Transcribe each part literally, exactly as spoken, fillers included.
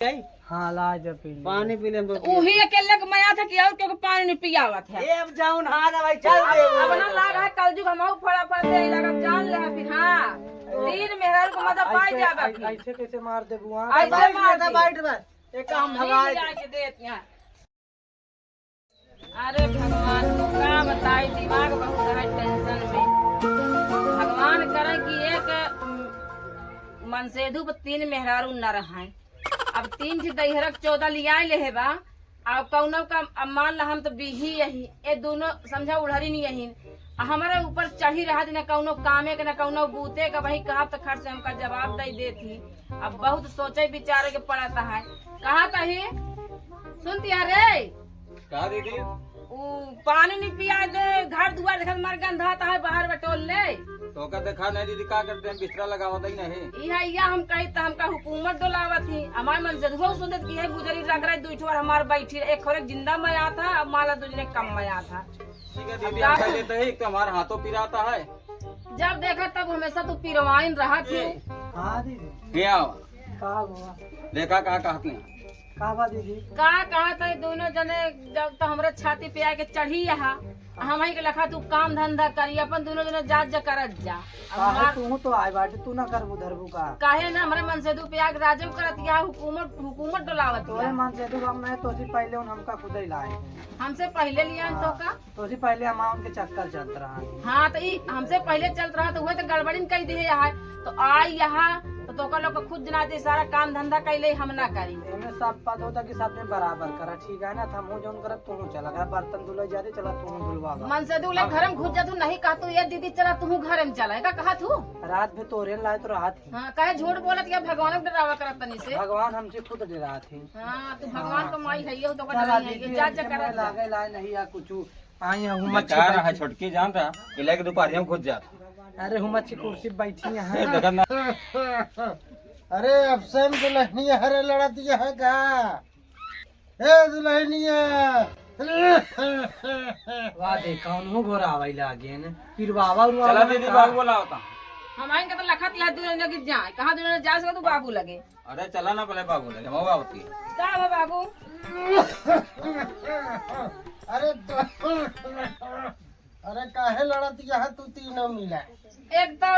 हाँ, ला जा पी ले। पानी पी ले हम तो। उही अकेले के मया था कि और क्यों पानी नहीं पियावत है। ए, अब जाऊन हाथ अब चल दे। अब ना लाग है कलजुग हम फड़ा फड़ दे लगा जान ले फिर। हाँ, तीन मेहरारू को मजा पाई ऐसे, जाबा ऐ-, फिर। ऐसे कैसे मार दे बुआ? ऐसे बैठ मार बेटा, दे। बैठ बे। एक काम नहीं भगाए मिला दे। के देत यहाँ। अरे भगवान, तो का बताई, दिमाग बहुत है टेंशन में। भगवान करे कि एक, उम, मनसेधु पर तीन मेहरारू न रहाए। अब तीन ठे दहिहरक चौदह लियाए लेहे बा। अब कौनो का, अब मान ला हम तो बीही यही, ए दोनों समझा उड़हरी नहीं यही। आ हमारे ऊपर चढ़ी रहत न कौनो कामे के, न कौनो बूते का, वही कहब तो खट से हमका जवाब दे देत ही। अब बहुत सोचे विचारे के पड़त है। कहा तही? सुनती है रे? का दीदी? ऊ पानी नहीं पिया दे, घर दुआर देखत मार गंधात है, बाहर बटोल ले। तो का देखा नहीं दीदी, का करते हैं, बिस्तरा लगावत ही नहीं। इहा, इहा हम कही त हमका हुकूमत डोलावत ही, हमार मनसेधुआ सुनत कि है गुजरी रगड़े दुई ठो और हमार बैठी रहे, एक खोरे जिंदा मया था, अब माला दूजने कम मया था। ठीक है अब दीदी, का हम कह देते हैं, एक तो हमारा हाथों पिराता है। जब देखा तब हमेशा तू पिरवाइन रहा थी। हाँ दीदी। क्या हुआ? का हुआ? देखा का कहती हैं? का बा दीदी? का कहत है दोनों जने, जब तो हमरे छाती पे आके चढ़ी यहाँ, हम ही के लखा तू काम धंधा करी, अपन दोनों जने जात जा करत जा। अब काहे हमार तू तो आए बाटे, तू ना करबू धरबू का? काहे ना हमरे मनसेधु पे आके राजू करत यहाँ हुकूमत, हुकूमत डोलावत तोरे यहाँ। मनसेधु हम नहीं, तोसी पहले उन हमका खुद ही लाए हैं। हमसे पहले लिया तो हाँ। का? तोसी पहले हम उनके चक्कर चलत रहा। हाँ, तो ई हमसे पहले चलत रहा, तो उहे तो गड़बड़िन कई दिहे यहाँ। तो आई यहाँ, तो तोका लोग के खुद जना दे, सारा काम धंधा कैले हम ना करी। एमे सब पद होता कि सब में बराबर करा, ठीक है ना? तो हमहू जौन करब, तू चला कर बर्तन धुले जा दे, चला तू धुलवा बा। मनसेधु ले घर में घुस जा, तू नहीं कहा तू, "ये दीदी चला, तू घर में चला," का कहा तू? रात में तोरे लाए तो रात ही। हाँ, काहे झूठ बोलत या भगवान के डरावा करत तनी से? भगवान हमसे खुद डरात ही। हाँ, तू भगवान का माई है, ये तो चला नहीं है, दीदी, ये जा जा हमसे करत जा। लागे लाए नहीं या कुछ। आई है, हुमच बेकार है, छोटकी जान रहा, इलाके दोपहरिया में घुस जात। अरे, हुमच की कुर्सी बैठी है। ए, देखा ना। अरे, अब से हम दुल्हनिया हरे लड़त यहाँ का? ए, दुल्हनिया। वाह, देखा, उन्हों घोर आवाई लागे न। फिर बाबा उरवा चला वाला दीदी, का? बाबू बोला होता। हम आइन के तो लखत यहाँ दुल्हनिया की जाए। कहाँ दुल्हनिया जा सके तू बाबू लगे? अरे चला ना पहले बाबू लगे, मऊआ होती है। का हो बाबू? अरे तो, अरे काहे लड़त यहाँ तू तीनों मिला? एक तो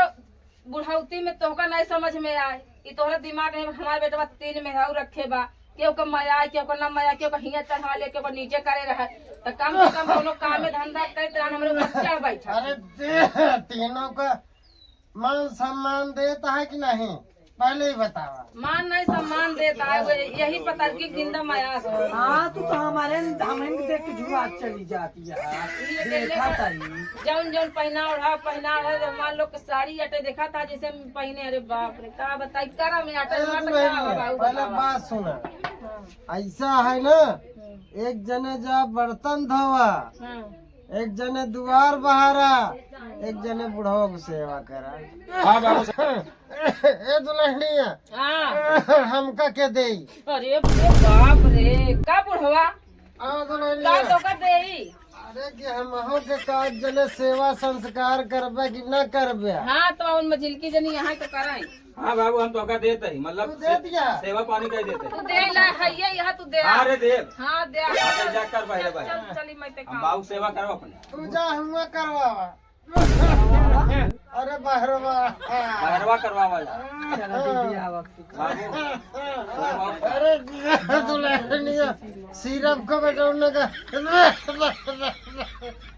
बुढ़ौती में तोहका नहीं समझ में आए, ई तोहरा दिमाग में हमार बेटवा तीन मेहरारू रखे बा, केहू का मया आए, केहू का ना मया, केहू का हियाँ चढ़ा ले, केहू का नीचे करे रहे, तो कम से कम कोनो काम में धंधा करते रहन, हमरे ऊपर चढ़ बैठा। अरे दे, तीनों का मान सम्मान देता है कि नहीं? पहले ही बतावा। मान नहीं सम्मान देता है, वो यही पता कि जिंदा मया से। हाँ, तू तो हमारे, हमें देख के जुआ चली जाती है। ये देखा देखा ताई। जौन जौन पहना ओढ़ा, पहना ओढ़ा, जब मान लो कि साड़ी अटे देखा था जैसे हम पहने, अरे बाप रे, का बताई, करा में आटा ए, मार तो दुल्हन का में, बाबू पहले बतावा। बात सुना। हाँ। ऐसा है ना, हम्म। एक जने जा बर्तन धोवा, हाँ। एक जने दुआर बहारा, एक जने बुढ़वा के सेवा करा। हाँ बाबू। ए दुल्हनिया, हाँ। हमका के देई? अरे बाप रे, का बुढ़वा? हाँ दुल्हनिया। का तोका देई? अरे कि हमहू के का जने सेवा संस्कार करबे कि ना करबे? हाँ, तो उन मझिलकी जनी यहाँ तो कराई। हाँ बाबू, हम तोका देत ही, मतलब तू दे दिया? सेवा पानी का ही देत ही। तू दे ला, है ये यहाँ तू दे। हाँ रे, दे। हाँ, दे। हाँ, तो जा कर बाहर, बाहर। चल, चली मैं ते हम काम। बाबू सेवा करो अपने। तू जा, हुआ करवावा। अरे बहरवा। बहरवा करवावा जा। चला दीदी, आवा। बाबू। अरे दुल्हनिया, सिरप का बेटा उन्होंने का।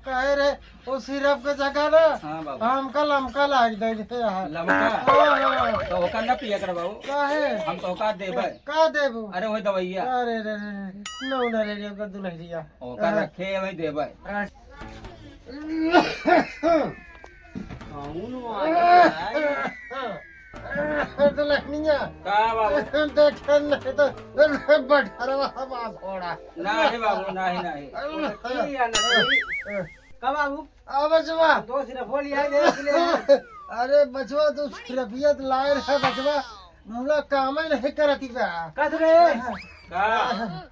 काहे रे? वो सिरप के जगह ना, हाँ, बाबू। हमका लमका लाग दे दे यार। लमका? हाँ, हाँ। तो ओकर ना पिया कर बाबू। काहे? हम तो ओका देबे। का देबू? अरे वही दवाइया। अरे रे रे रे, नौ ना रे रे, ओकर दुल्हनिया। ओकर हाँ। रखे वही देबे। हाँ। कौन आ गया है? दुल्हनिया। का बाबू? देखे नहीं तो बटरवा हमार फोड़ा। नहीं बाबू, नहीं, नहीं। की या नहीं? का बाबू? आ बचवा। दो सिर्फ बोल यार, दे ले। अरे बचवा, तू सिर्फियत लाए रहे बचवा। मुला कामे नहीं करती बा। कस रे? का?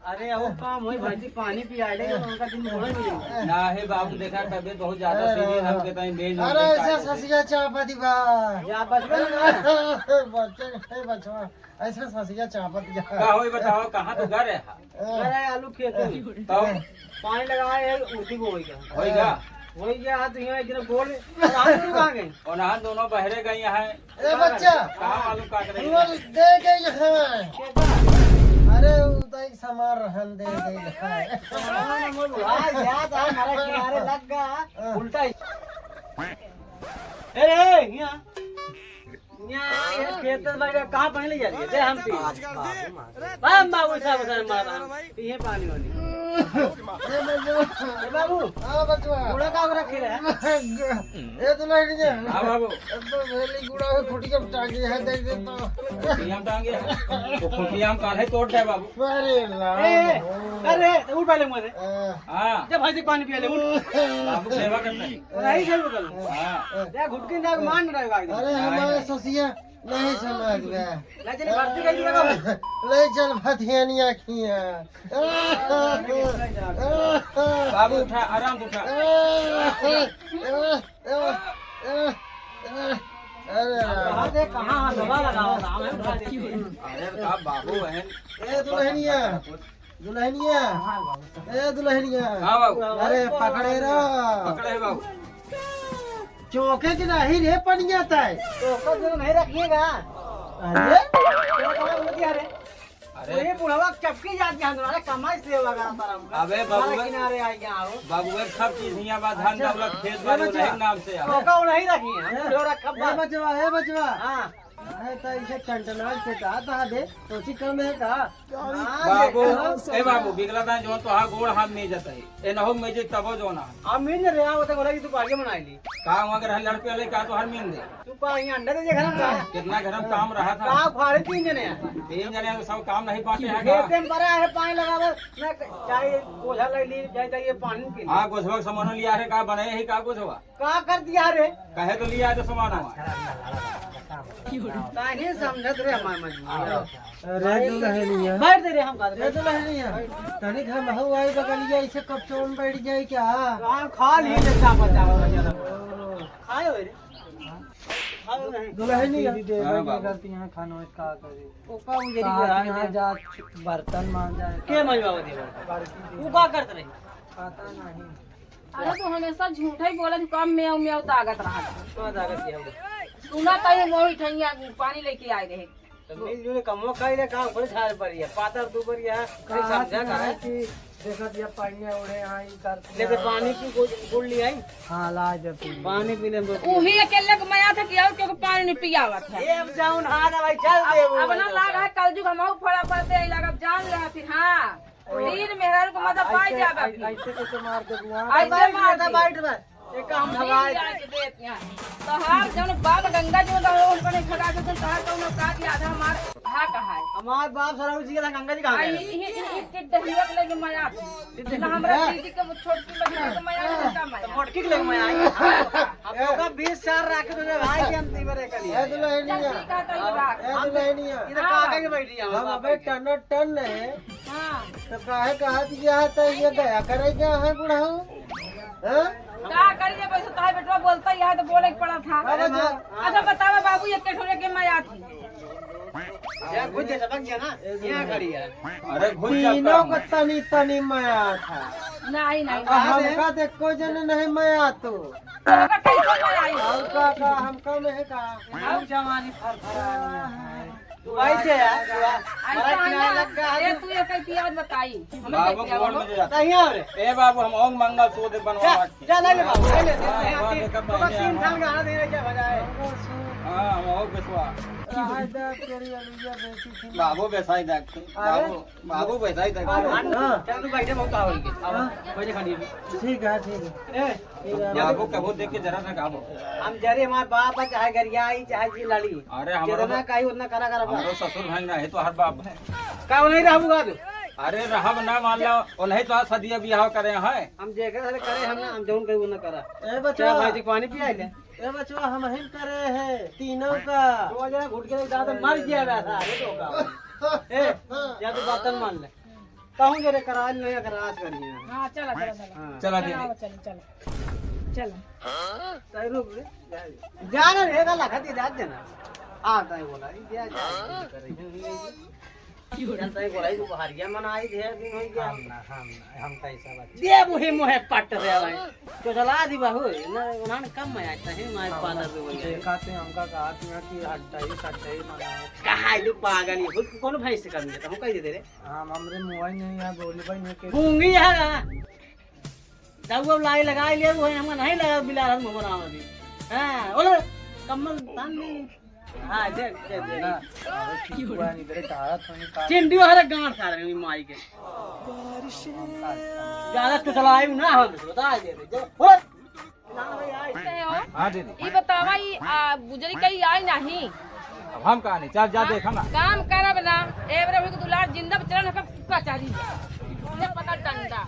अरे, वो काम होई भाई जी, पानी पिया ले, उनका दिन में होई नहीं। ना हे बाबू, देखा तबीयत बहुत ज्यादा सीरियस, हमके ताई भेज दो अरे, ऐसा ताई। ससिया चापा दी बा। या बचपन में। बच्चे, हे बचवा, ऐसा ससिया चापा दी। का होई बताओ, कहाँ तू घर है? अरे, आलू खेत में। तब? पानी लगाए है, उसी को होई गया। होई गया? होई गया, तो यहाँ एक दिन गोल, और हम लोग आ गए। और हम दोनों बहरे गए हैं। ए बच्चा, कहाँ मालूम का करे? वो दे गई है। अरे, उताई सामान रहन दे गई है। सामान हम लोग, हाँ, याद आ, हमारा किनारे लग गया, हाँ। उल्टा ही। ए रे, यहाँ। यहाँ, ये खेत में बैठ के कहाँ पानी ले जा रही है? दे हम पी। बम बाबू साहब, सर मारा। ये पानी वाली। ए बाबू, हाँ, बचवा। बूढ़ा का रखे रहे? ए, दुल्हनिया। हाँ, बाबू। अब तो भेली गुड़ा है, खुटिया में टांगी है, देख दे तो। खुटिया में टांगी है? वो खुटिया में काल है, तोड़ दे, बाबू। अरे राम ए, हो। अरे, उठ पहले मुझे। ए। हाँ। जब भाई से पानी पिया ले, उठ। बाबू सेवा करता है। नहीं, सही बोल। हाँ। जा, घुटकी ना, मान ना रहेगा एकदम। अरे, हमारे ससिया नहीं समझ में। ले चल, भर्ती कर दिया बाबू। ले चल, भथियानिया खिया। बाबू उठा, आराम से उठा। अरे, कहाँ से, कहाँ हाथ दबा लगा हुआ था, हमें उठा देती है। अरे, का बाबू है? ए, दुल्हनिया, दुल्हनिया, हाँ, बाबू। ए, दुल्हनिया। हाँ, बाबू। अरे, पकड़े रहो। पकड़े हैं, बाबू। चौके के नहीं रे, पनिया तय। चौका जो नहीं रखिएगा। अरे? चौका हो गया रे। अरे। ये बुढ़वा चपकी जात के अंदर, अरे, कमाई से लगा तारा हमका। अबे, हमारे बाबू, किनारे आ गया हो। बाबू, सब चीज हियाँ बा, धन अच्छा। दौलत, खेत ए, बाड़ी, बच्चा। उन्हीं नाम से आ। चौका उन्हीं रखी है, हम ए, बुढ़वा रखब ए, बा। बचवा, ए, बच्चा। हाँ। अरे, तो इसे टनटनाल से कहा था दे, तो उसी कम है का? हाँ, बाबू, देखो। ए बाबू, बिगला दान जौन तोहार गोड़ हाथ में जतई। ए नहो में जे तबो जौन आ। आ, में जे रे, आ, वो तो बोला कि तू बाड़िया बनाई ली। का वहाँ के रहल लड़के वाले का तोहार मीन दे? तू पा यहाँ अंडा दे दे घर में। कितना घर में काम रहा था? का फाड़े तीन जने हैं। तीन जने हैं, सब काम नहीं पाते हैं का? खेते में पड़ा है, पानी लगावे, ना चाहे गोझा ले ली, चाहे, चाहे पानी पी ली। हाँ, गोझवा के सामान लिया है, का बनाए है, का गोझवा? का कर दिया रे? कहे तो लिया तो सामान हमार। ताही समझत रे हमार मजबूरी। अरे दुल्हनिया। बैठ दे रे हम बात ए दुल्हनिया। तनिक हम हऊ आई बगलिया इसे कब चोन बैठ जाए क्या? हाँ, खा लिए ले चावल, चावल वगैरह। खाए हो रे? खाए हो नहीं? दुल्हनिया। दीदी देवे हाँ, के बाबू। गलती यहाँ खानो का करे। ओका उजरी कहा के कि यहाँ जा बर्तन मांजा। के मजबा दे बर्तन? बड़की दीदी। वो का करत रही? पता नहीं। अरे, तू हमेशा झूठा ही बोलत, कम में म्याऊ ताकत रहा। का ताकत है हमरे? सुना त ही मोही ठैया पानी लेके आए रहे। तो मिलजुल कमवा कई रे, काम बड़े झाड़ पड़ी है, पातर दू बड़ी है, नहीं कहा समझा कि का है? नहीं कि देखत या पानी उड़े, हाँ, ई कर ले तो पानी की गुड़, गुड़ ले आई। हाँ, ला दे तू। पानी पीने में तो उही अकेले के मया था कि और क्यों पानी नहीं पियावत है। ये अब जाऊन, हाँ ना भाई, चल अब, दे वो अब ना भाई। लाग है, कल जुग हम फड़ा पड़ते हैं, लाग अब जान ले फिर, हाँ। तीन मेहरारू को मजा पाई ऐसे, जाबे ऐ-, अभी। ऐसे कैसे मार दे बुआ? ऐसे मार दे। बैठ बस। एक काम भगाए। जाके देत यहाँ। तोहार जौन बाल गंगा जी में गंगा उनका नहीं भगा सकते, तोहार कौन औकात या आधा हमार हा कहा है? हमार बाप सरऊ जी के था गंगा जी कहाँ आई गए? ही, ही, ही, ही, टिड्डहिया के लेके मया थी। टिड्डहिया? ना हमरा दीदी के वो छोटकी लगी के मया थी, का मया? तो मोटकी के लेके मया आई। हम लोग का बीस साल रखे तो भाई के हम तीवर एक लिए। ए दुल्हनिया। चल ठीक है, तो ये बात। ए दुल्हनिया। इधर हाँ। का आके बैठी है हम बाबा अबे के। टन टन है। हाँ। तो काहे कहत यह त ये गया करे क्या है बुढ़ऊ? हैं? का करिए, वैसे तो है बेटवा बोलता ही है तो बोले के पड़ा था। का बच्चा? अच्छा बतावा बाबू, ये केठोरे के माया थी। या घुस जा, सबक गया ना, यहाँ खड़ी है। अरे घुस जा तीनों का को तनी तनी माया था। नहीं, नहीं। अब हमका देखो जन नहीं माया तू। तो हमका कैसे माया आई? और का, का हमका नहीं का? हम जवानी फरफरानी है। तू भाई से यार, तू आ, ऐसा हमारा है किनारे ना, लग गया है ए, तू। तू ये कहीं पियावत बताई। हमें बाबू कहीं पियावत गोड़ में जाता। नहीं हो रे। ए बाबू, हम ओंग मंगल सूत्र बनवा जा, रखे। जा, ले ले बाबू, ले ले, ले ले, हाँ, ले ले। देखा तो बस पहले तीन हम थान गाना दे रहे, क्या बजाए? हाँ, हम और बिस्वा। बाबू बेसाई देख। अरे। बाबू, बाबू बेसाई देख। हाँ। चल तू बैठे, बहुत आवल के। अब हाँ। बैठे खाली। ठीक है, ठीक है। ए, बाबू, कबो देख के जरा ना गाबो। हम जरे हमार बाप है, चाहे गरियाई, चाहे जी लड़ी। अरे, हमरो जितना कही उतना करा, करा बाप। हमरो ससुर भाई ना है, तो हर बाप है। का वो नहीं रहबू का तू? अरे, रहब ना, मान लो, वो नहीं तो आज सदिया बियाह करे हैं। हम जेकर हरे करे, हम ना, हम जौन कही वो ना करा। ए, बच्चा। क्या भाई जी, पानी पिया ले? ए बचवा, हम ही करे हैं तीनों का। तो वजह घुट के दादा मर गया वैसा, ये तो का। ए, या तो बातन मान ले। कहूँ जरे कराज नहीं, अगर राज करिए। हाँ, चला, चला, चला। हाँ। चला दीदी। चला, चला, चला। चला। तै रुक रे, जा, जा ना रे, गला खाती जात देना। हाँ, तै बोला, ये जा, जा, जा, जा। चल, तई बोलाई, तू बहरिया मन आई, ढेर दिन हो गया। हम ना, हम ना, हम कैसा बच्चा। दे मुहे मुहे पट रे भाई। तो चला दी बाहु, ना, उन्हान कम में आता है, माय हम पाला ना, दे बोलिया। देखा ते हमका कहा कि यहाँ की हड्डई, सड्डई बनाओ। कहा है, तू पागल ही, खुद कौन भैंस से कमी है, तो हम कह दे दे रे। हम, हमरे मुँह ही नहीं है, बोली भाई नहीं के। गूंगी है ना। दउआ लाई लगाई ले, वो हमका नहीं लगा, बिलार हम बनावा दी। हाँ, ओले, कम्मल तान ली। हाँ, दे, दे, दे। ना, अरे ठीक हुआ नहीं, तेरे डारा तो नहीं काट। चिंडियो हरे गांड सारे हुई माई के। ज्यादा तो चलायु ना हो, बता दे, दे, दे। हो। हाँ, दीदी। ई बतावा, ई, आ, बुजरी कई आई नहीं? अब हम कहा नहीं, चल जा हाँ? देख हम ना। काम करब ना, एवरे हुई के दुलार जिंदा बचलन हकम कचहरी। ये पकड़ डंडा।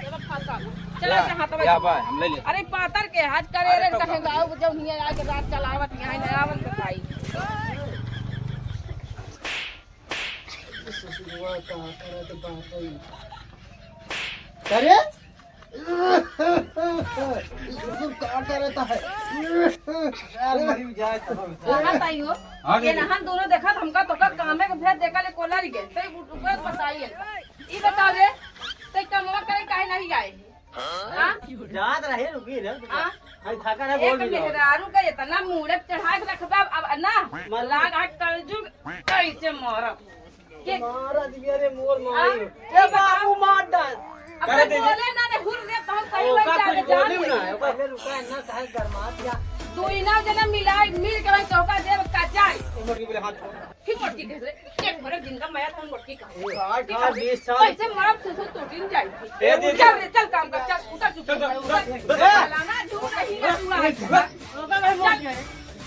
ये बा फंसा। चला या, से हाथ में या छुआ। बा, हम ले ले। अरे पातर के हाथ करे अरे रे, तो कहे का? गाँव जब हियाँ आके रात चलावत, यहाँ न आवत तो भाई। ससुरवा का करत बाटे। अरे? ये ससुर का करत है? यार, मरी जाए तो हम कहा ताई हो? हाँ, ये दीदी। नहन दोनों देखत हमका तो का कामे के भेज देका ले कोला री गए। तई उ-, ऊपर बताइए। ई बता रे, तई कमवा करे काहे नहीं आए? हाँ? जात रहे, रुकी ना। हाँ? हम थाका ना एक बोल भी ना। मेहरारू का इतना मूड़े चढ़ा के रखबा, अब, अब ना, लाग हट कलजुग कैसे मारब? के मारा दिया रे मोर माई। हाँ? ए बाबू मार डाल। अब करे दे। बोले ना रे, हुर रे, तो हम सही ओका बात कुछ जाने बोली जान ना, ले। ओका पहले रुका है ना, काहे गरमात या। दुइना जना मिलाई, मिल के भाई चौका देव का जाए। उमर के बोले हाथ। फिर मोटकी कह रे, एक भरे दिन का मया था मोटकी का। ए, आठ, आठ, बीस साल। कैसे मरब सुसु टूटिन जाई थी। ए, दे, दे। चल रे, चल काम कर, चल, उतर चुप चल, चल, हो, उतर। चल, चल। फलाना झूठ नहीं है, तू आई। चल।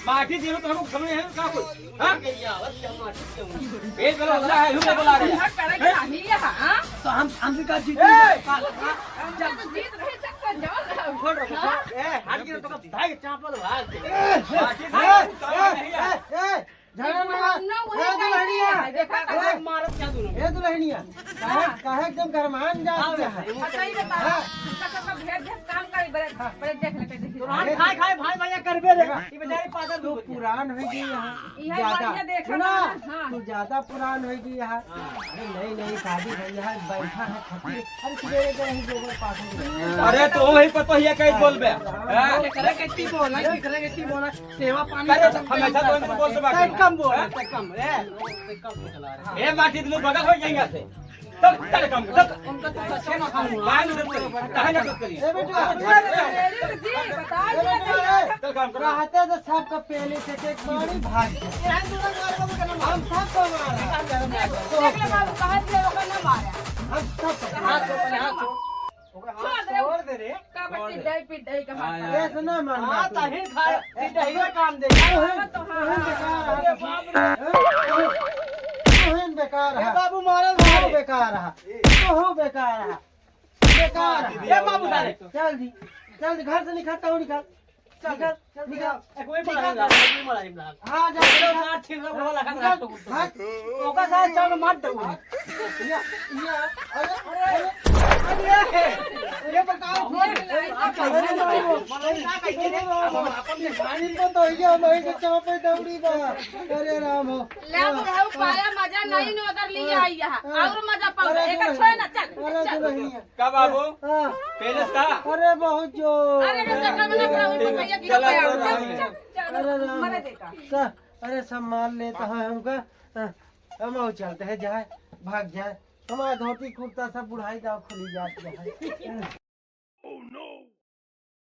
माटी देवे तो हमको समझ है का कोई? हाँ? ए, चलो, उधर है, यू बोला रहे। हम करे के नहीं है, हाँ? तो हम, हम भी का जीत ए! हम तो जीत रहे, चल, चल, जाओ ना। छोड़ रखो, हाँ? छोड़। ए, हट के तो भाई चापल भाग। ए, माटी ए, देवे तो ए, नहीं है। ए, ए, झगड़ा ना, ना, वही ए, दुल्हनिया। देखा, ए, मारत क्या दोनों? ए, दुल्हनिया। काहे, हाँ। काहे एकदम गरमान जात हाँ, है? हाँ, सही बता। हाँ। इनका सबका भेद, भेद काम का ही बड़े, हाँ। बड़े देख लेते, देख लेते। तो हम खाए, खाए, भाई, भैया करबे रे। ये बेचारी पागल तू हो गई। पुरान हो गई यहाँ। इहे ज्यादा। बढ़िया देखा सुना, ना, हाँ। तू ज्यादा पुरान हो गई यहाँ। हाँ। अरे, नई, नई शादी भई है, बैठा है, खटी। अरे, तू ये नहीं गोबर पाथर। अरे, तो वही पर तो ये कहीं बोल बे। हाँ? केकरे के ती बोला, केकरे के ती बोला, सेवा पानी अरे, खत्म हमेशा कर तो इनको बोल से बात तै करना। कम बोल, हाँ? तै कम, ए, तै कम चला रहे। ए, माटी दिलो बगल हो जाएगा से। चल, चल, काम कर, चल। उनका तो कच्चा मकान हुआ। काहे न करी? काहे न करी? ए बेटा, ए बेटा, जी, बताइए, ए बेटा, चल, काम कर। कहते तो सबका पहले से एक बारी भाग गया। हम सबको मारा। देख ले बाबू, कहा दिया, ओकर ना मारा। हम सबको। कहा दिया, ओकर ना मारा। छोड़ दे रे। का बच्ची छोड़ दे। डाई पिटाई का हाँ, माथा। यार। ऐसे ना मान हाँ, बात। तहिन खा, पिटाई का काम दे। तोहन, तो हाँ, तोहन हाँ। बेकार है। अरे बाप रे। तोहन बेकार ए है। बाबू मारल तोहन मारे। बेकार है। तोहन बेकार है। बेकार है। ए बाबू सारे। चल दी, चल दी, घर से निकल, तू निकल। चल, निकल, चल, निकल। एक वही निकल। मारा, एक वही मारा, एक मारा। हाँ, जा, चलो, निकल। साथ छिल रहा, वो लगा निकल। रहा, टुकुर, टुकुर। भाग। ओका साथ चल, मार दो। या, या, अरे, अरे, अरे, ये बताओ, अरे, अरे, अरे, अरे, अपन के जानी को तो ये हमारे के चाँपे दौड़ी बा। अरे राम हो। ले बुढ़ऊ पाया मजा नहीं न उधर लिया आई यहाँ। हाँ। और मजा पाओ। अरे एक दुल्हनिया। छोड़ ना, चल, अरे चल। दुल्हनिया। का बाबू? हाँ। पहले से का? अरे बहुत जोर। अरे, अरे, अरे, अरे, अरे, भैया, चला, चला, चल, चला। चल, चल, अरे राम। मरे देखा। सा-, अरे सम्मान लेता है हमका। हाँ, हम और चलते हैं, जाए, भाग जाए। हमारा धोती कुर्ता सब बुढ़ाई का खुली जात है।